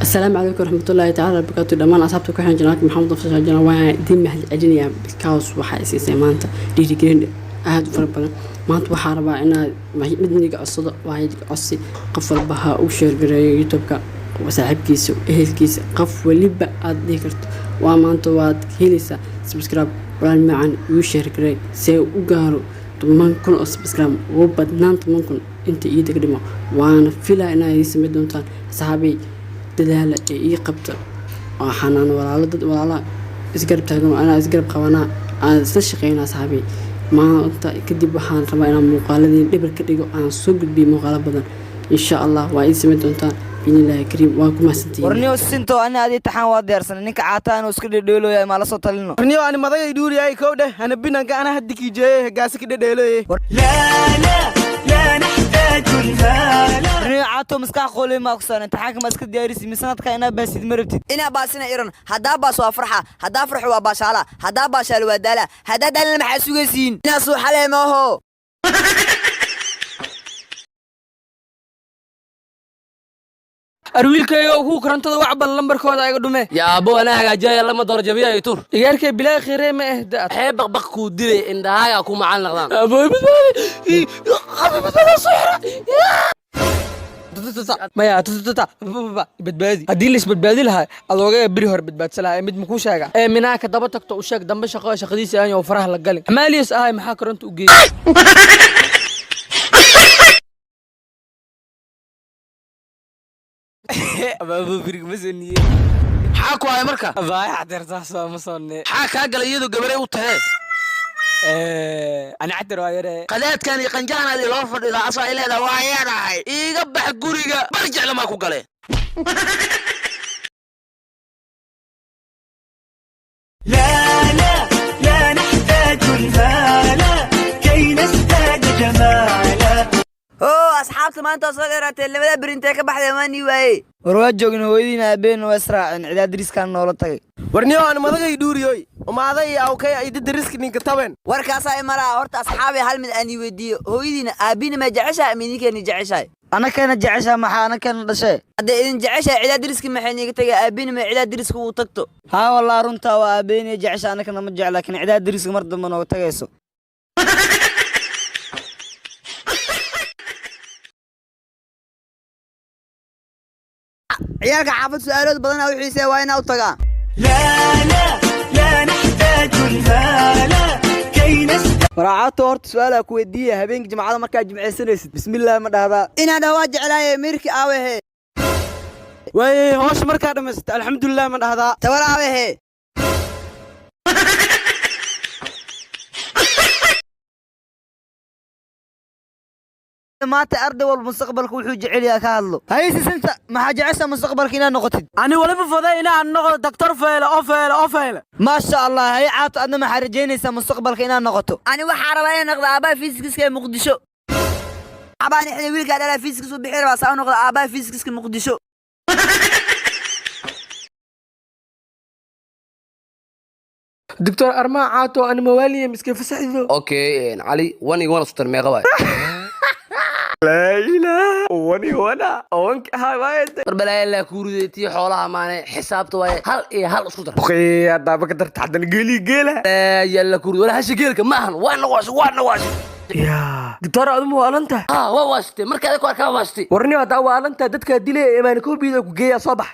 Asalaamu calaykum waraxmatullaahi tacaala wabarakaatu. Dhammaan asxaabta ku xiran channelka Maxamed Official Channel, waan idiin mahad celinayaa because waxaa isiisay maanta dhiirigelin aada u fara badan. Maanta waxaa rabaa inaad mid niga codsado, waa codsi. Qof walba ha u share gareeyo YouTube-ka saaxiibkiisa, ehelkiisa, qof waliba aad dhihi karto waa maanta waad helaysaa subscribe. Walaal macan, igu share gareey see u gaaro 10,000 oo subscribe, ugu badnaan 10,000 inta iida ka dhimo. Waana filaa inaad ii samayn doontaan, asxaabay. Dadaala ee ii qabta waxaanaan walaalo, dad walaalaha isgarab taagan, anaa isgarab qabanaa, aan isla shaqeynaa, asxaabay. Maanta kadib waxaan rabaa inaan muuqaaladii dhibar ka dhigo, aan soo gudbiyo muuqaalo badan, insha Allah. Waa ii samayn doontaan biidnillaahi kariim. Waa ku mahadsantihiin. Warniyo sinto, ani adi taxaan waa diyaarsanay. Ninka caataa inuu iska dhedheelooya, maa la soo talino? Warniyo, ani madagay dhuuriyay kow dheh, ana binanka ana haddi kiijeeye hegaasi ka dhedheeloye. Warniyo caato, maskax qooley maa kusan? Imtixaanka ma iska diyaarisi mi? Sanadka inaa baasid ma rabtid? Inaa baasina iran. Haddaa baas waa farxa, haddaa farxo waa baashaala, haddaa baashaalo waa daala, haddaa daalana maxaa sugaysiin? Inaa suuxalee maaho. Arwiilkayga kuu korontada wacbal, lambarkooda iga dhume. Yaabo, anaa hagaajinaya, lama dooro jabiya tur. Igaarkay bilaa khiree ma ah da. Xee baqbaq kuu dilay, indhahaaga ku macaan naqdaan. Abooy, badbaadi, badbaadi, soo xira maya tututata badbaadi. Haddii la isbadbaadi lahaa, adoogaga beri hore badbaadsan lahaa. Ee mid makuu sheega ee minaa ka daba tagto, u sheeg dambe shaqo shaqadiisa aan faraha la galin. Amaaliyas ahay, maxaa koronta u geeyay? Maxaa ku haya marka? Baay xadeertaas ma soonne. Maxaa kaa galay iyadoo gabarey u tahee? Ani xadeer waa yare. Qadaadkan iyo qanjahanaad iloo fadhidaa, asaa ay leedahay waa yeedhahay. Iiga bax guriga, bar jeclamaa ku galee. Oo asxaabta, maanta soo dheeraatee, labada beri intee ka baxdeen? Waa nii waaye. War waa joogna, hooyadiina aabbeena waa israaceen, cidaa dariskaan noola tagay. Warniyo, ani madagay dhuuriyoy umaaday iyo awkay ayda dariska ninka taben. Warkaasaa imalaa. Horta asxaabay, hal mid aan ii weydiiyo: hooyadiina aabbiina ma jeceshahay ama idinkeena jeceshahay? Anakana jeceshaa, maxaa anakana dhashee? Hadday idin jeceshahay, cidaa dariska maxay niiga tagay? Aabbiina ma cidaa dariska uu tagto? Haa wallah, runtaa waa aabbeeniya jecesha, anakana ma jecla, laakiin cidaa dariska mar dambe nooga tagayso. Ciyaalka xaafad su'aalood badanaa u xiiseeya, waa inaa u tagaa. Waraacato, horta su-aalaa ku weydiiya: habeenkii jimcada markaa jimcaysanaysid, bismillaah ma dhahdaa? Inaan dhaho waa jeclaaye, meerki aawehe? Waaye, hoosha markaa dhammaysata, alxamdulilah ma dhahdaa? Tabar aawehe? Maanta arday walba mustaqbalka wuxuu jecel yahay ka hadlo. Hayse sinta, maxaa jecesha mustaqbalka inaad noqotid? Ani waliba faday inaan noqdo daktar feele oo feele oo feele. Maasha Allah. Hay caato, adna maxaa rajaynaysaa mustaqbalka inaad noqoto? Ani waxaa rabaa inaan noqdo aabbaha fiisikiska ee Muqdisho. Abaan ixda wiilkaa dhalaa fiisikis u bixi rabaa, saa u noqdo aabbaha fiisikiska Muqdisho. Doctor armaa caato, ani mawaaliya miska fasaxdo. Okay Cali, one iyo one isku dar, meeqa waay? Laa ilaaha, one iyo one wanka ahaa waayade. Mar balaayaa laa kuu riday, tii xoolaha maane, xisaabta waaye. Hal iyo hal isku dar. Haddaaba ka darta haddana geelii geela. Yalla kuu riday, wala hasha geelka ma ahan. Waa nawaashay, waa nawaashay. Yaa doctor, aduma waalan tahay? Ah, waa waashtay marka adag ku arkaa, waashtay. Warniyo, haddaa waalan tahay, dadkaa dilaya imaani koobiyada ku geeyaa, soo bax.